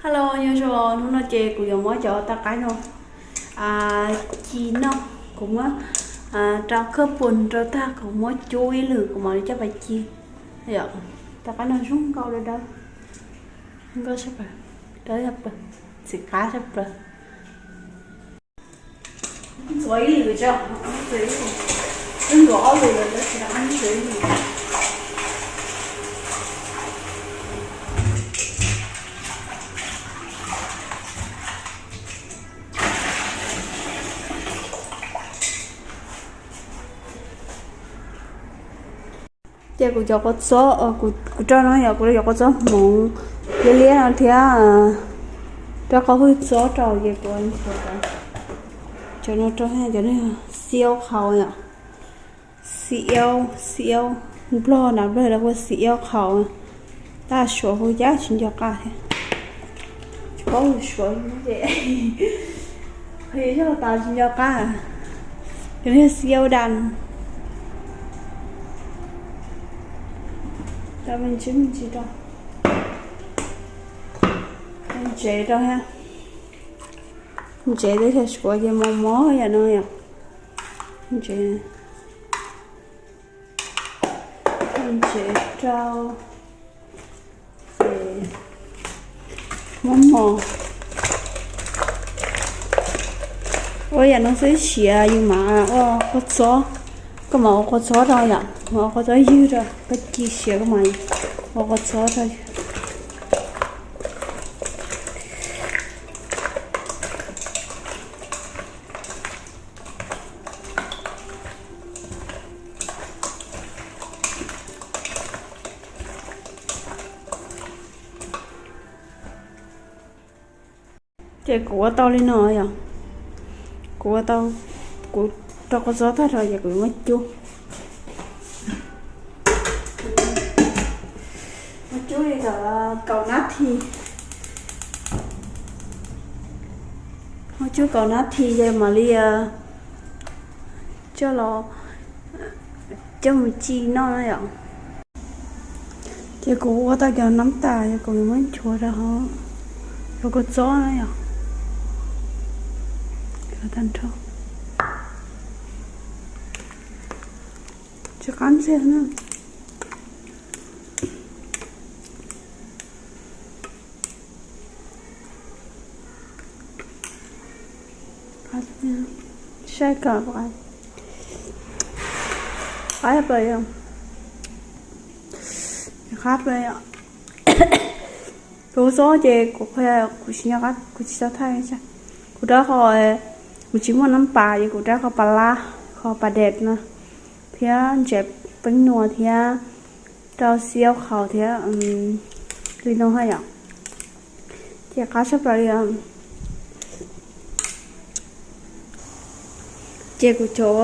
Hello, nyob zoo, hnub no ces kuv yuav muab cov tauj qaib no ci noj. Kuv muab rau khawb pus rau tag, kuv muab cub ib lwm, kuv mam li coj pais ci. Tauj qaib no zoo nkauj dawb dawb, zoo nkauj sab plaws, dawb sab plaws, txiv qab sab plaws. Ntxuav ib lwm tso, ntxuav ib lwm, ntxuav ob lwm lawm tab sis ntxuav ib lwm. Ces kuv cov kua txob, kuv rau no yog kuv cov kua txob hmoov liab liab no thiab, rau qhov hwj txob rau ces kuv cov no rau, cov no xi au qhaus yom, xi au, xi au nplog na, nplog lawv hu xi au qhaus, tab suav hu cas tsis nco qab thiab. Tsis paub hu suav ces yog tas tsis nco qab. Cov no xi au das, cov me ntsis me ntsis rau, ntsev rau thiab. Ntsev teb chaws suav ces mos mos yam no yom. Ntsev, ntsev rau ces muab mos ua yam no xwb, siav yus mam ua kua txob. Koj mam ua kua txob rau yom, mam ua kua txob ywg rau, koj ci siav koj mam ua kua txob rau. Ces kuv ua tau li no yom, kuv ua tau, kuv rau kua txob tag rau ces kuv muab cub, muab cub li kaum nab thi, muab cub kaum nab thi ces mam li coj los, coj mus ci noj na yom. Ces kuv ua tau cov nab tas ces kuv muab nchuav rau hauv, rau kua txob na yom. Tsis qab ntxiag na. Saib kom qab plaws yom. Qab plaws yom. Kuv txob ces kuv qhia, kuv tsis nco qab, kuv tsis tau thaij. Kuv rau qhov, kuv tsis muaj nab pas ces kuv rau qhov pas lab, qhov pas dej no, thiab ntsev peeb nua thiab rau xi au qhaus thiab li no haj yom. Ces qab sab plaws li. Ces kuv cov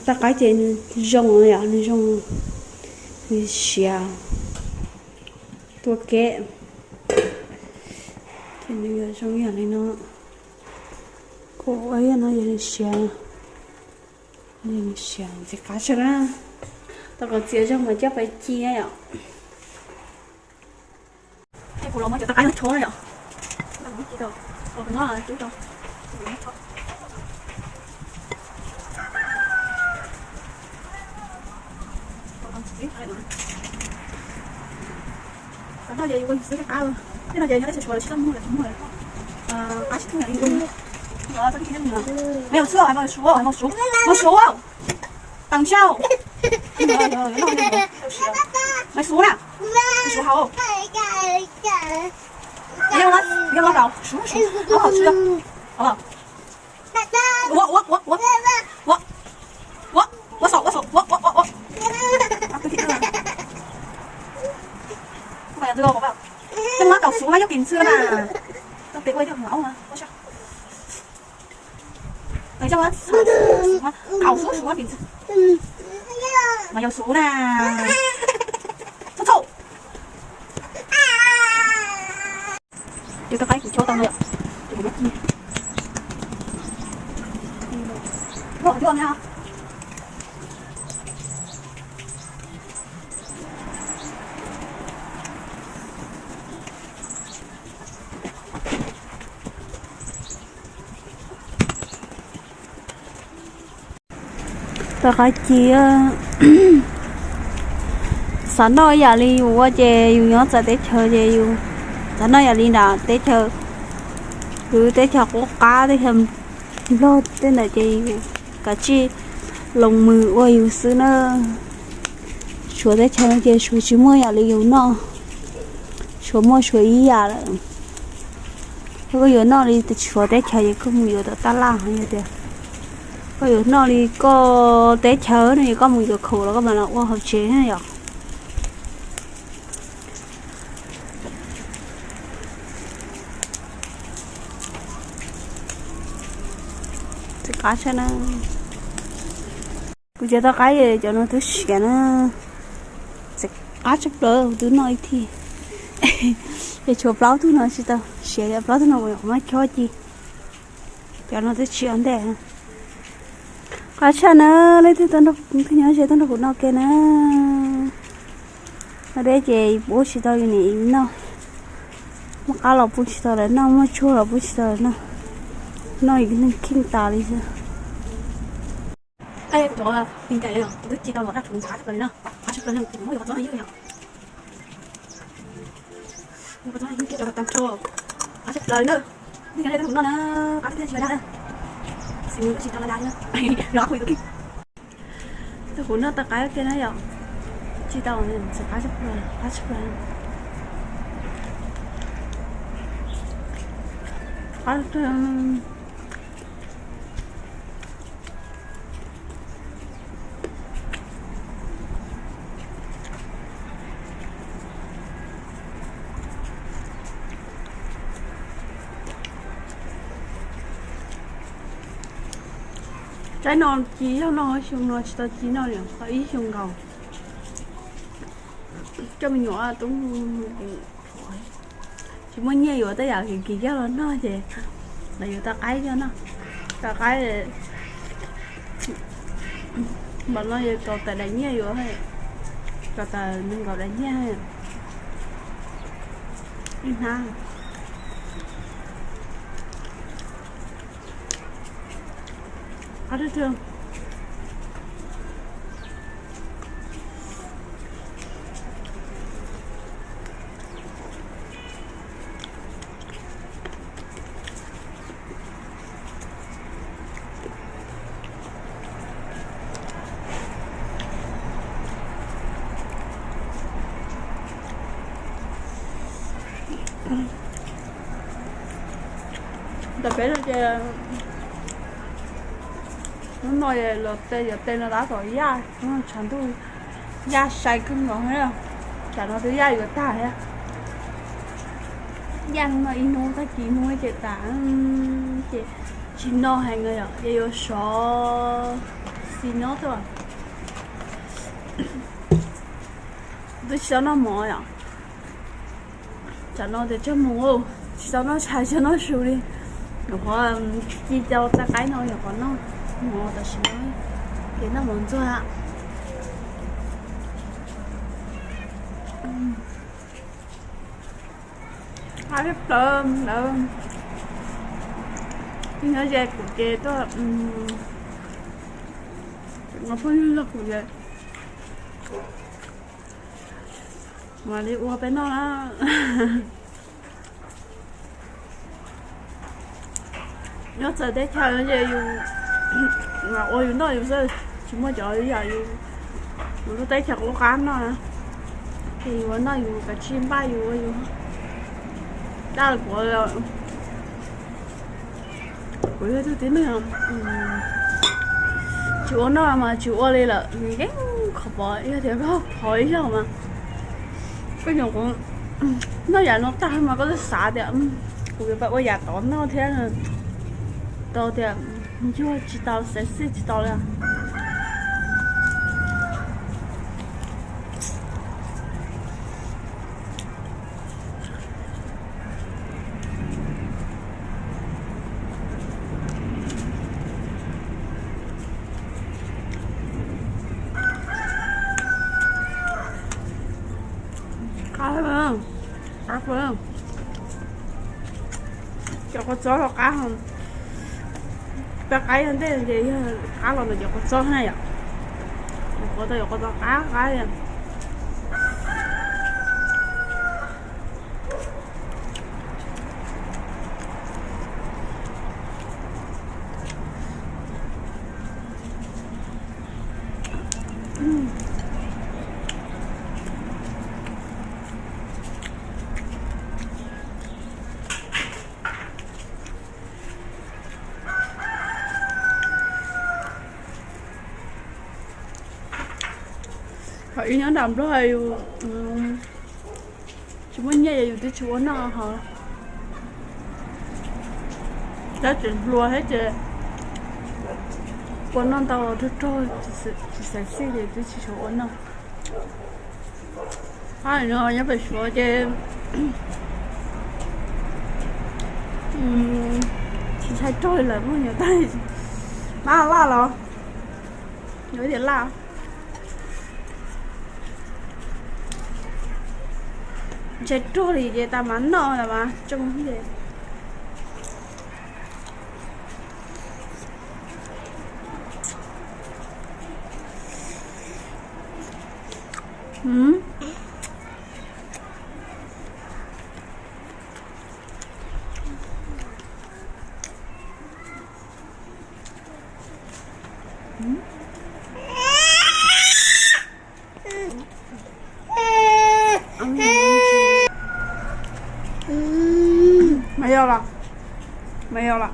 tauj qaib ces nws zoo yom, nws zoo, nws siav tua kev, ces nws yuav zoo yam li no. Kuv ua yam no yog nws siav, nws siav ntxim qab tshaj na. Tau kom txiav zog mas coj pais ci yom. Ces kuv los muab cov tauj qaib no chob yom. Tej no ces yus ua yus xwb thiaj qab. Tej no ces nyob teb chaws Suav lawv tsis tau muag, lawv tsis muag, qab tsis thooj yam li. Maiv xub, maiv xub, maiv xub, maiv xub, tau xyauj. Maiv xub na, xub hau. Yog no, yog no rau, xub, xub, xub, xub. Ua, ua, ua, ua, ua, ua, ua xaum, ua xaum, ua, ua, ua, ua. Tej no rau xub mas yog kis xwb na. Tau tes ua yog hauv mas ua xyov. Kaum xub, xub kis xwb. Mas yog xub na. Txhob txhob. Ces tauj qaib kuv chob tau no yom, ces kuv muab ci. Loj cuag na. Tau qab ci, xav noj yam li yus ua ces yus nyob txawv teb chaws ces yus xav noj yam li nram teb chaws, yus teb chaws qub qab teb chaws Nplog tej ntawd ces yus kav tsij los mus ua yus xwb na. Suav teb chaws no ces suav tsis muaj yam li yus noj, suav muaj suav ib yam lawm. Koj yuav noj li suav teb chaws ces koj mus yuav tom taj laj, yog tias koj yuav noj li koj teb chaws no ces koj mus yuav khoom los koj mam los ua hauv tsev na yom. Txiv qab tshaj na. Kuv cov tau qaib cov no twb siav na. Txiv qab tshaj plaws, kuv twb noj ib thij. Es tshuav plaub tug no tsis tau siav, plaub tug no kuv nyuam qhuav muab chob ci. Cov no twb tsis ua ntej. Qab tshaj na, leej twg nyob ze tuaj nrog kuv noj ke na. Noj deb ces pub tsis tau yus niam yus noj. Muaj qab los pub tsis tau lawv noj, muaj tsuag los pub tsis tau lawv noj. Noj yus neeg kheej tas li xwb. Kuv noj tau qaib kiag na yom. Tsis tau, qab tshaj plaws, qab tshaj plaws. Qab Tsaib no ci yog noj, xyoo no tsis tau ci noj li, tau ib xyoo nkaus. Coj me nyuam tub tsis muaj nyiaj yuav tej yam kis kis coj los noj ces lawv yuav tau qaib coj noj. Tau qaib npaum no yog kaum tawm daim nyiaj yuav, kaum tawm nees nkaum daim nyiaj ib hnab. Ntawm peb no ces hnub no los tes yuav tes no tab tom yaj, tshav ntuj yaj sai kawg nkaus. Tsam no twb yaj yuav tag thiab. Yaj hnub no ib hnub tag kis hnub ces tas ces tsis noj heev no yom, ces yuav sov xis nyob tuaj. Twb tsis tau noj mov yom. Tsam no tias tsaug mus, tsis tau noj tshais tsis noj su li. Nyuam qhuav ci tau txaij qaib no nyuam qhuav noj mov tam sim no, ces noj mov ntxuag. Qab tshaj plaws lawm. Twb nyob ze kuv ces tuaj, phooj ywg nrog kuv ces mam li ua peb noj na. Nyob txawv teb chaws ces yus ua yus noj yus xwb, tsis muaj cov yam yus mus lub teb chaws qub qab noj na. Ces yus ua noj yus kav tsij npaj yus ua yus. Dab kuv Kuv yog tug tib neeg tsis ua noj mas tsis ua li lawm, yeej qhov pov, yog tias koj pov ib zaug mas koj nyuam qhuav noj yam no tag mas koj twb xav tias kuv yuav pab ua yam tod noj thiab, tau tias ncuag tsis tau, xav xij tsis tau li. Qab, qab, cov kua txob los qab, peb qaib yog ntej ces yog qab los ntawm cov kua txob na yom. Tau yuav qos txos qab qab li. Ho ib nyob nram Nplog yus tsis muaj nyiaj es yus twb tsis ua noj hos. Tab tsis hluas thiab ces ua noj ntau rog rog, tsis xav xij ces twb tsis xav ua noj. Nyob pem Suav ces tsis ntshai rog li lawm, muaj nyuam tag. Mab laj los, yuav tias laj. Ntshai rog li ces tas mas noj tas mas tsoo. Mày vô là, mày vô là,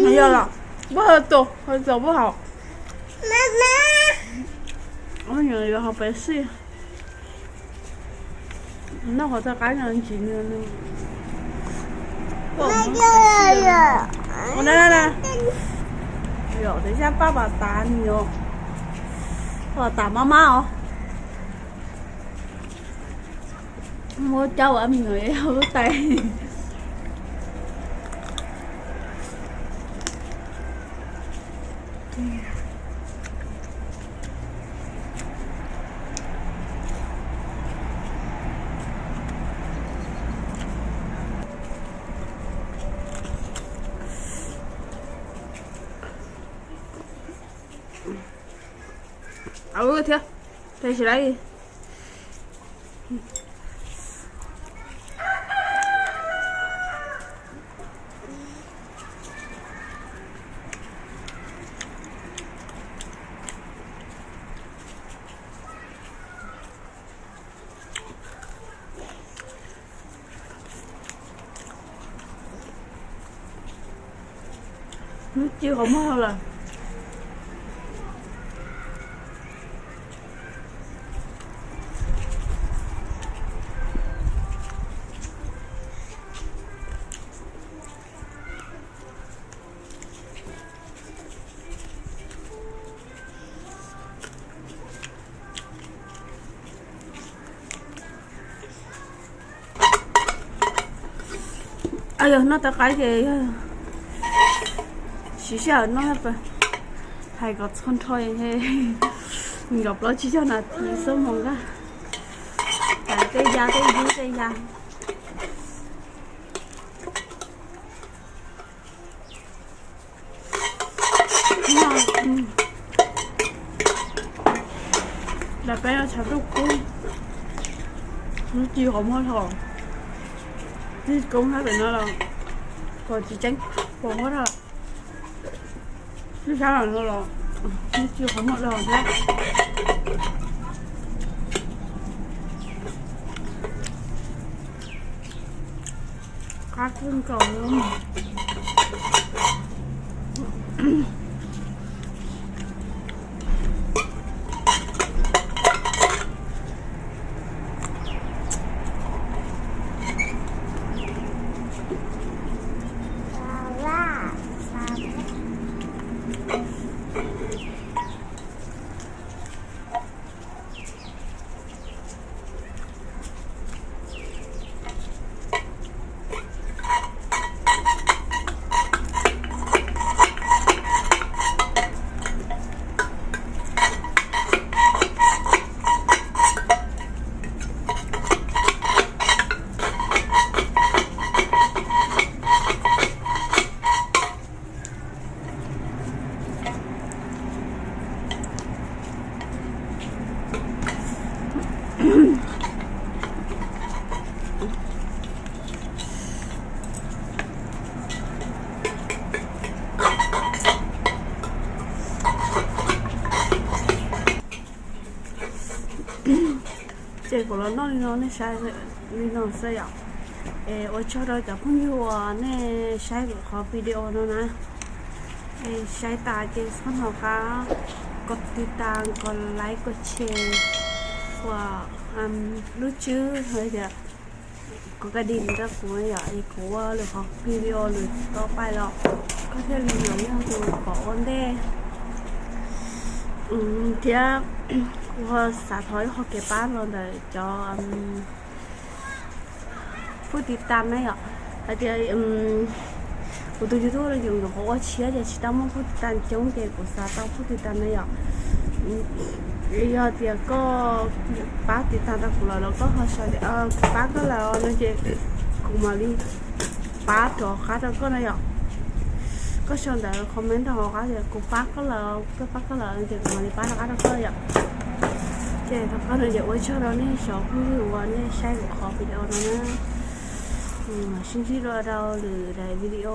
mày vô là, bớt hơi tù, hơi tù bớt hậu. Ôi, giờ học bé xí. Noj qhov txoj qab no ntsis nws, nws pom. Ua na na na. Yom, twb xyab paj pas tas nws, pas tas mab mab os. Muab cab ua me nyuam lub tais. Thiab, thiab tsis laiv. Hnub ci qhov muag lawm. Yog noj tau qaib ces yog siv sij hawm noj, hais kom txhua nrho, nkam plaub tsib caug nas this xwb mus nkag. Hais tej ya tej yub tej ya. Daim peb no tshav ntuj kub, hnub ci qhov muag dhau. Tib koob sab pem no los kom tsis tseeb, qhov muag dhau. Tib sab no los hnub ci qhov muag dhau thiab. Qab kawg nkaus li. Ces kuv los noj li no nej saib li no xwb yom. Es ua tsaug rau cov phooj ywg uas nej saib kuv qhov video no na. Es saib tas ces txhob hnov qab kos tiv tas, kos like, kos share, kos lub tswb hais tias kos ka dij rau kuv yom, es kuv ua lwm qhov video lwm tau pais los koj thiaj li hnov yog tus pom ua ntej. Thiab kuv ho xav thov ib qho kev pab los ntawm cov phub tiv tas na yom, hais tias kuv tus YouTube no ces nyuam qhuav ua tshiab ces tsis tau muaj phub tiv tas coob ces kuv xav tau phub tiv tas na yom. Yog tias koj pab tiv tas rau kuv lawm los koj ho sau tias kuv pab koj lawm no ces kuv mam li pab rov qab rau koj na yom. Koj sau ntawm comment rau hauv qab tias kuv pab koj lawm, koj pab koj lawm no ces kuv mam li pab rov qab rau koj yom. Ces thaum koj no ces ua tsaug rau nej cov phooj ywg uas nej saib kuv qhov video no na. Mam sib ntsib dua rau lwm daim video.